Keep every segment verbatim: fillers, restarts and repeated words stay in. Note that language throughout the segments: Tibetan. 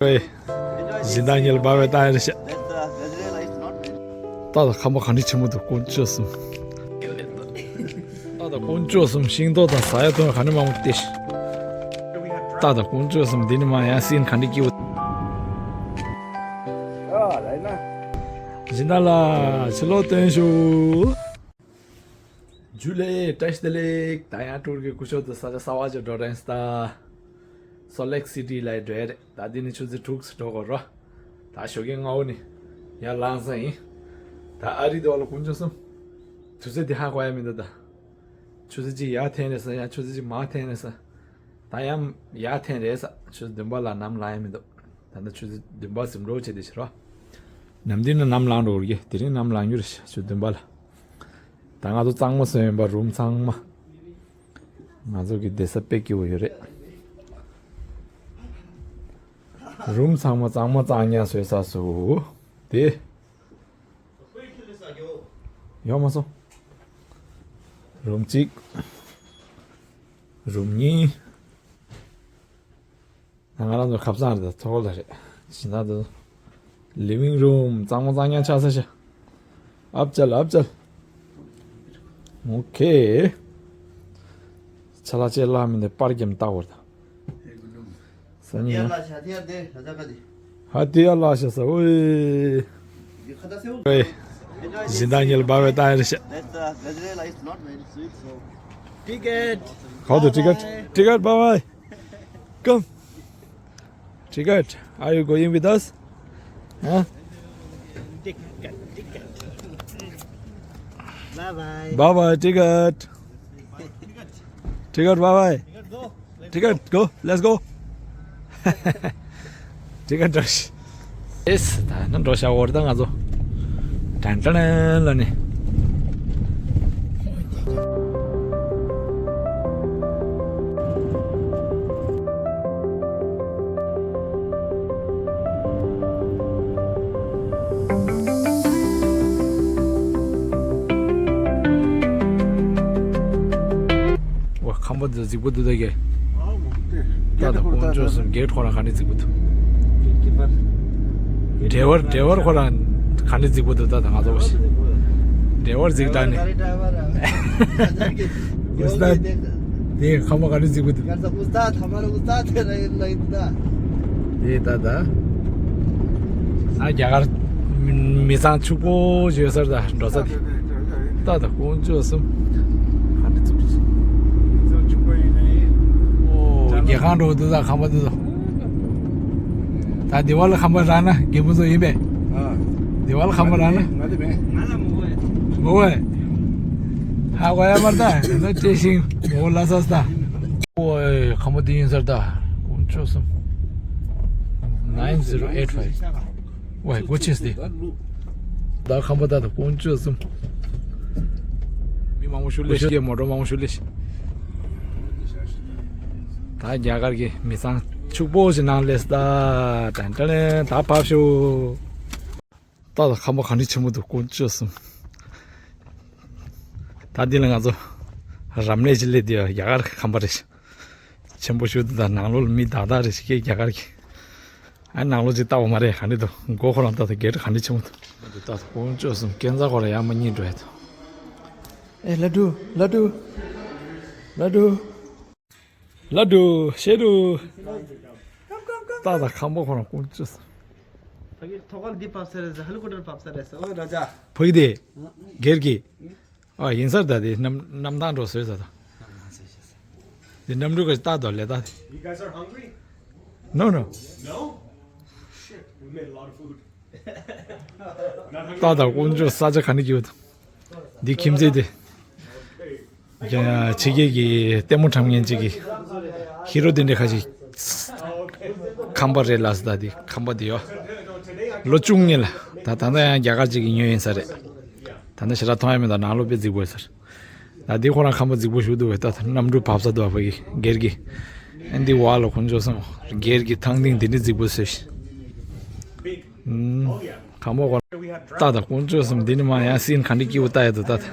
ཨེ། སྦྱིན་བདག་གཉིས་ལ་འབར་བའི་བཏང་ཡ་རེད་ཤག་ད་ད་ཁམས་པ་ག་འདྲ་ཆེན་པོ་འདུག་དཀོན་མཆོག་གསུམ། ད་ད་དཀོན་མཆོག་གསུམ། ཤིང་ཏོག་དང་ཟ་ཡ་འཐུང་ཡ་ག་འདྲ་མང་པོ་སྟེར། ད་ད་དཀོན་མཆོག་གསུམ། འདི་ནི་མ་ཡང་སྲིད་ག་འདྲ་སྐྱིད་པོ། སྦྱིན་བདག་ལགས་ཕྱི་ལོགས་སྟོན་ཞུ། ཇུ་ལེ། བཀྲ་ཤིས་བདེ་ལེགས། ད་ཡང་ཊུར་གྱི་སྐུ་ཞབས་དུ་ས་ཆ་གསར་པ་ཅིག་འགྲོ་རན་སྟ། སོལ་ལེག་སི་ཊི་ལ་འགྲོ་ཡ་རེད། ད་འདི་ནི་ཆུ་ཚོད་དྲུག་ཙམ་འགྲོ་དགོས་རོ། ད་ཞོགས་ཀས་སྔ་པོ་ནས་ཡར་ལངས་ས་ཡིན། ད་ཨ་རི་འདི་བ་ལ་དཀོན་མཆོག་གསུམ། དུས་ཚོད་འདི་ཧ་གོ་ཡ་མི་འདུག་ད་ཆུ་ཚོད་གཅིག་ཡར་འཐེན་རེད་ས། ཡང་ཆུ་ཚོད་གཅིག་མར་འཐེན་རེད་ས། ད་ཡང་ཡར་འཐེན་རེད་ས། ཆུ་ཚོད་བདུན་པ་ལ་ནམ་ལངས་ཡ་མི་འདུག་ད་ནི་ཆུ་ཚོད་བདུན་པ་ཟིན་འགྲོ་བྱེད་དེ་ཤི་རོ། ནམ་དུས་ནི་ནམ་ལངས་འགྲོ་གི། དེ་རིང་ནམ་ལངས་རྒྱུ་རེད་ཤག་ཆུ་ཚོད་བདུན་པ་ལ། ད་ང་ཚོ་གཙང་མ་བཟོས་ཡིན་པ། རུམ་ཚང་མ། ང་ཚོ་གི་བསྡད་ས་དཔེ་སྐྱིད་པོ་ཡོད་རེད། རུམ་ཚང་མ་གཙང་མ་གཙང་ཉག་བཟོས་ཚར་སོང་། དེ་ཡོད་མ་སོང་། རུམ་གཅིག་རུམ་གཉིས། ང་རང་ཚོ་ཁ་སང་རེད། ད་ཐོག་ལ་རེད། ཕྱི་ནང་དུ་ལི་ཝིང་རུམ་གཙང་མ་གཙང་ཉག་ཆགས་ས་ཤག་ཨབ་ཅལ་ཨབ་ཅལ། ཨོ་ཁེ། ཆ་ལག་ཅེས་ལྷག་མི་འདི་པར་རྒྱབ་ནས་བལྟ་བར་ད། ས་ཉིན། ཧ་དེ་ཡ་ལ་ཤ་ས་ཨོའི། ཨེ། སྦྱིན་བདག་གཉིས་ལ་འབར་བའི་བཏང་ཡ་རེད་ཤག How to ticket? Ticket, bye bye. Come. Ticket, are you going with us? Huh? Bye bye. Bye bye, ticket. Ticket, bye bye. Ticket, go. Let's go. Ticket འགྲོ་ཤི། ཨེས། ད་ནི་འགྲོ་ཤག་འོ་རེད། ད་ང་ཚོ་དྲན་དྲན་ལ་ནི། ཁམས་པ་འདི་རྫིག་པོ་འདུག་ད་གེ། ད་ད་དཀོན་མཆོག་གསུམ། གེ་ཊི་ཁོ་རང་ག་འདྲ་རྫིག་པོ་འདུག་འདྲེ་བར་འདྲེ་བར་ཁོ་རང་ག་འདྲ་རྫིག་པོ་འདུག་ད་ད་ང་ཚོ་བ་ཞིག་འདྲེ་བར་རྫིག་ད་ནི། དེ་ཁམས་པ་ག་འདྲ་རྫིག་པོ་འདུག་དེ་ད་ད། ཨ། རྒྱ་གར་མི་ཚང་ཕྱུག་པོ་ཡོད་ས་རེད། ད་འགྲོ་ས་དེ། ད་ད་དཀོན་མཆོག་གསུམ། ག་འདྲ་ཚུགས་རེད། ཨོ། རྒྱལ་ཁང་འགྲོ་འདུག་ད་ཁམས་པ་འདུག་ད་དེ་བ་ལ་ཁམས་པ་རང་ན་རྒན་པོ་ཚོ་ཡིན་པས། ཨ། དེ་བ་ལ་ཁམས་པ་རང་ན། ང་ལ་མེད། ང་ལ་མོ་བས། མོ་བས། ཧ་གོ་ཡ་མར་ད་ད་བཀྲེས་ཤིང་མོ་ལ་ས་ས་ད། ཨོའི། ཁམས་པ་འདི་ཡིན་ས་རེད་ད། དཀོན་མཆོག་གསུམ། Nine zero eight five། ཝའི་སྒོ་ཕྱེས་ཏེ། ད་ཁམས་པ་ད་ད་དཀོན་མཆོག་གསུམ། མི་མང་པོ་ཞིག་སླེབས་ཤག་མོ་ཊ་མང་པོ་ཞིག་སླེབས་ཤག་ད་རྒྱ་གར་གྱི་མི་ཚང་ཕྱུག་པོ་ཞིག་ནང་སླེབས་ད། དྲན་དྲན་ད་ཕབ་ཤོག་ད་ད་ཁམས་པ་ག་འདྲ་ཆེན་པོ་འདུག་དཀོན་མཆོག་གསུམ། ད་འདི་ལ་ང་ཚོ་རབ་གནས་ཅིག་སླེབས་བསྡད་ཡོད། རྒྱ་གར་ཁམས་པ་རེད། ཆེན་པོ་ཞིག་འདུག་ད་ནང་ལོགས་ལ་མི་དག་དག་རེད་ཤག་རྒྱ་གར་གྱི། ཨ། ནང་ལོགས་ཅིག་བལྟ་བ་མ་རེད། ག་འདྲ་འདུག་སྒོ་ཁོ་རང་ད་ད་གེ་ཊི་ག་འདྲ་ཆེན་པོ་འདུག་ད་ད་དཀོན་མཆོག་གསུམ། སྐས་འཛེག་ཁོ་རང་ཡར་མར་གཉིས་འགྲོ་ཡ་འདུག་ཨེ། ལ་དུ། ལ་དུ། ལ་དུ། ལ་དུ། ཤེ་དུ། ད་ད་ཁམས་པ་ཁོ་རང་དཀོན་མཆོག་གསུམ། ཕ་གི་ཐོག་ཁར་འདི་བབས་ས་རེད་ཟེར། ཧེ་ལི་ཀོབ་ཊར་བབས་ས་རེད་ཟེར། ཨོ་ར་ཇ། ཕ་གི་དེ། སྒེར་གྱི། ཨ། ཡིན་ས་རེད་ད། དེ་གནམ་གནམ་ཐང་འགྲོ་བཟོས་ས་ད། དེ་གནམ་གྲུ་ག་རྟག་ཏུ་ལས་ད། You guys are hungry? No, no. No? Shit, we made a lot of food. ད་ད་དཀོན་མཆོག་ས་ཆ་ག་ནས་སྐྱིད་པོ་འདུག་འདི་ཁྱིམ་མཚེས་དེ། ཕྱི་རྒྱལ་གྱི་ལྟད་མོ་འཁྲབ་མཁན་གཅིག་གི་ཧི་རོ་དེ་འདྲ་ཁ་ཅིག་ཁམས་པ་རེད་ལབ་ས། ད་དེ་ཁམས་པ་དེ་ཡོད། ལོ་བཅུ་གཉིས་ལ། ད་ད་ལྟ་ཡང་རྒྱ་གར་གཅིག་གིས་ཉོས་ཡིན་ས་རེད། ད་ལྟ་ཞེ་དྲག་མཐོང་ཡ་མེད། ད་ནང་ལོགས་དཔེ་རྫིག་པོ་ཡོད་ས་རེད། ད་དེ་ཁོ་རང་ཁམས་པ་རྫིག་པོ་ཞིག་འདུག་བས། ད་གནམ་གྲུ་བབས་ས་འདུག་བ། ཕ་གི་སྒེར་གྱི། ཨ། འདི་བ་ལ་དཀོན་མཆོག་གསུམ། སྒེར་གྱི་ཐང་སྟེང་དེ་འདྲ་རྫིག་པོ་བཟོས་ཤག་ཨུམ། ཁམས་པ་ཁོ་རང་། ད་ད་དཀོན་མཆོག་གསུམ། འདི་ནི་མ་ཡང་སྲིད་ག་འདྲ་སྐྱིད་པོ་ལྟ་ཡ་འདུག་ད་ད།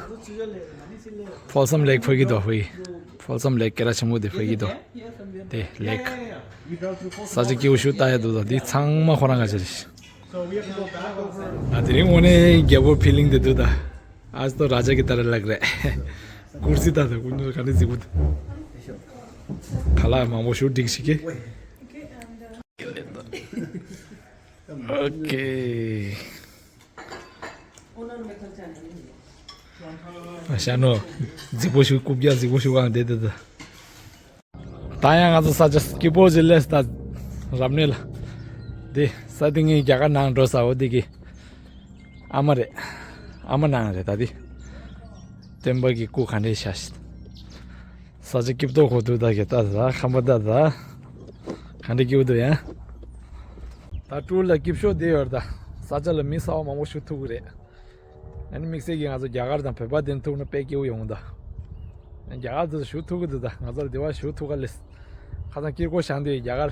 ཕོ་སམ་ལེག་ཕ་གི་འདུག་ཕ་གི། Balsam Lake སྐད་གྲགས་ཆེན་པོ་དེ་ཕ་གི་དོ། དེ་lake། ས་ཆ་སྐྱིད་པོ་ཞིག་ལྟ་ཡ་འདུག་ད། འདི་ཚང་མ་ཁོ་རང་ག་ཅི་རེད། ང་དེ་རིང་དངོས་གནས་རྒྱལ་པོ་feeling དེ་འདུག་ད། आज तो राजा की तरह लग रहा है। कुर्सी ད་ད་ཀུན་ཏུ་ག་ནས་གཟིགས་པོ་ད། ཁ་ལག་མང་པོ་ཞིག་སྒྲིག་ཞིག་གི། ཨོ་ཁེ། ཤ་ནོ། རྫིག་པོ་ཞིག་རྐུབ་བཀྱག་རྫིག་པོ་ཞིག་ཨང་དེ་དེ་དེ། ད་ཡང་ང་ཚོ་ས་ཆ་སྐྱིད་པོ་ཞིག་སླེབས་ད། རབ་གནས་ལ། དེ་ས་དེ་ངའི་རྒྱ་གར་ནང་འགྲོ་ས་འོ་དེ་གི། ཨ་མ་རེད། ཨ་མ་ནང་རེད་ད་དེ། སྟོན་པ་གི་སྐུ་ག་འདྲས་ཤ་ཞིག་ས་ཆ་སྐྱིད་པོ་ཁོ་ཐུག་ད་གི་ད་ད་ཁམས་པ་ད་ད། ག་འདྲས་སྐྱིད་པོ་འདུག་ཡ། ད་ཀྲུར་ལ་སྐྱིད་ཤོས་དེ་ཡོད་རེད་ད། ས་ཆ་ལ་མི་གསར་པ་མང་པོ་ཞིག་ཐུག་གི་རེད། ཨ་ནི་དམིགས་བསལ་གྱིས་ང་ཚོ་རྒྱ་གར་དང་བོད་པ་དེ་ཐུག་ན་དཔེ་སྐྱིད་པོ་ཡོང་ད། རྒྱ་གར་དུ་ཞིག་ཐུག་གི་འདུག་ད། ང་ཚོ་ལ་དེ་བ་ཞིག་ཐུག་ག་ལེ། ཁ་སང་དཀྱིལ་འཁོར་བཞེངས་དུས་རྒྱ་གར།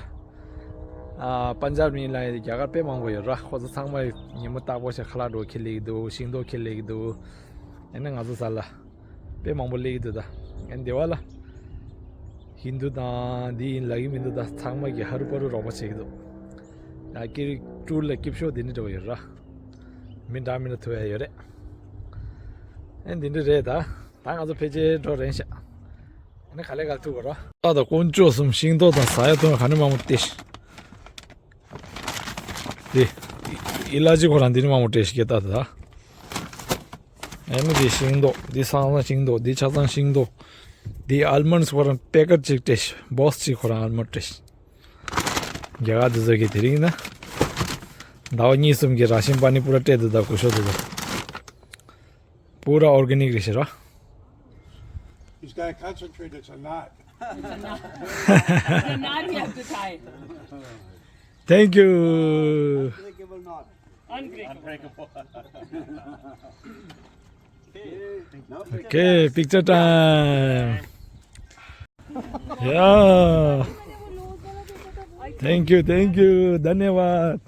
ཨ་པན་ཇབ་ནས་ལ་རྒྱ་གར་དཔེ་མང་པོ་ཡོད་ར། ཁོ་ཚོ་ཚང་མ་ཉིན་མོ་རྟག་པར་ཞིག་ཁ་ལག་འདྲ་པོ་ཁྱེར་སླེབས་ཀྱི་འདུག་ཤིང་ཏོག་ཁྱེར་སླེབས་ཀྱི་འདུག་ཨ་ནི་ང་ཚོ་ས་ལ་དཔེ་མང་པོ་སླེབས་ཀྱི་འདུག་ད། ཨ་ནི་དེ་བ་ལ་ཧིན་དུ་དང་འདི་ཡིན་ལབ་ཀྱི་མི་འདུག་ད། ཚང་མ་གིས་ཧ་རུ་པ་རུ་རོགས་པ་བྱེད་ཀྱི་འདུག་ད་ཀྲུར་ལ་སྐྱིད་ཤོས་དེ་འདྲ་འདྲ་པོ་ཡོད་ར། མི་འདྲ་མི་འདྲ་ཐུག་ཡ་ཡོད་རེད། ཨ་ནི་འདི་འདྲ་རེད་ད། ད་ང་ཚོ་ཕལ་ཆེར་འགྲོ་རན་ཤག་ཨ་ནི་ག་ལེ་ག་ལེ་ཐུག་གོ་ར། ད་ད་དཀོན་མཆོག་གསུམ། ཤིང་ཏོག་དང་ཟ་ཡ་འཐུང་ཡ་ག་ནི་མང་པོ་སྟེར་ཤག་དེ་ཨི་ལ་ཅི་ཁོ་རང་འདི་ནི་མང་པོ་སྟེར་ཤག་གི་ད་ད། ཨ་ནི་འདི་ཤིང་ཏོག་འདི་སང་སང་ཤིང་ཏོག་འདི་ཆ་ཚང་ཤིང་ཏོག་འདི་ཨལ་མོན་ཁོ་རང་པེ་ཀེཊ་ཅིག་སྟེར་ཤག་བོག་སི་ཅིག་ཁོ་རང་ཨལ་མོན་སྟེར་ཤག་རྒྱ་གར་དེ་ཚོ་གི་དེ་རིང་ན་ཟླ་བ་གཉིས་གསུམ་གྱི་ར་ཤིང་པ་ནི་པུ་ར་སྤྲད་འདུག་ད་སྐུ་ཞབས་དེ་ཚོ། པུ་ར་ཨོར་གེ་ནིག་རེད་ཤག་ར། He's got concentrated, it's a knot. It's a knot. It's a knot you have to tie. Thank you. Unbreakable knot. Unbreakable. Okay, picture time. Yeah. Thank you, thank you. धन्यवाद।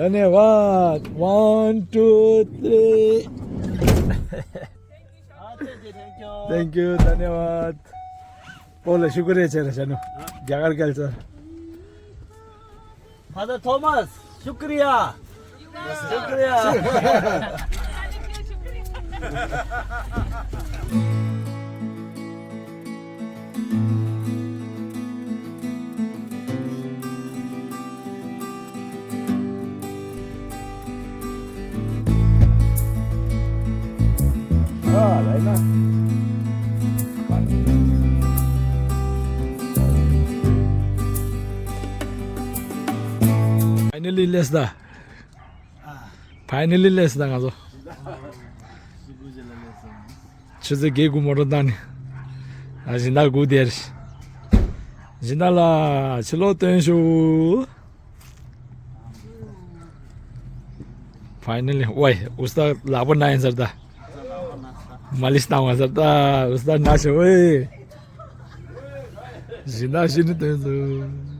धन्यवाद। One, two, three. Thank you, धन्यवाद। बोलो, शुक्रिया ཆེ་རེ་ཤ་ནུ། རྒྱ་གར་སྐད་ཆ། Father Thomas, शुक्रिया। शुक्रिया। Finally སླེབས་ད། Finally སླེབས་ད་ང་ཚོ། ཆུ་ཚོད་བརྒྱད་དགུ་མོ་ཊ་བཏང་ནས། ཨ་སྦྱིན་བདག་སྒུག་བསྡད་རེད། སྦྱིན་བདག་ལགས་ཕྱི་ལོགས་སྟོན་ཤོག Finally ཝའི་ཨུ་སྟ་ལག་པ་ན་ཡིན་ཟེར་ད། མ་ལིཤ་བཏང་བ་ཟེར་ད། ཨུ་སྟ་ན་ཤོག་ཝའི། སྦྱིན་བདག་ཤི་ནི་སྟོན་སོང་།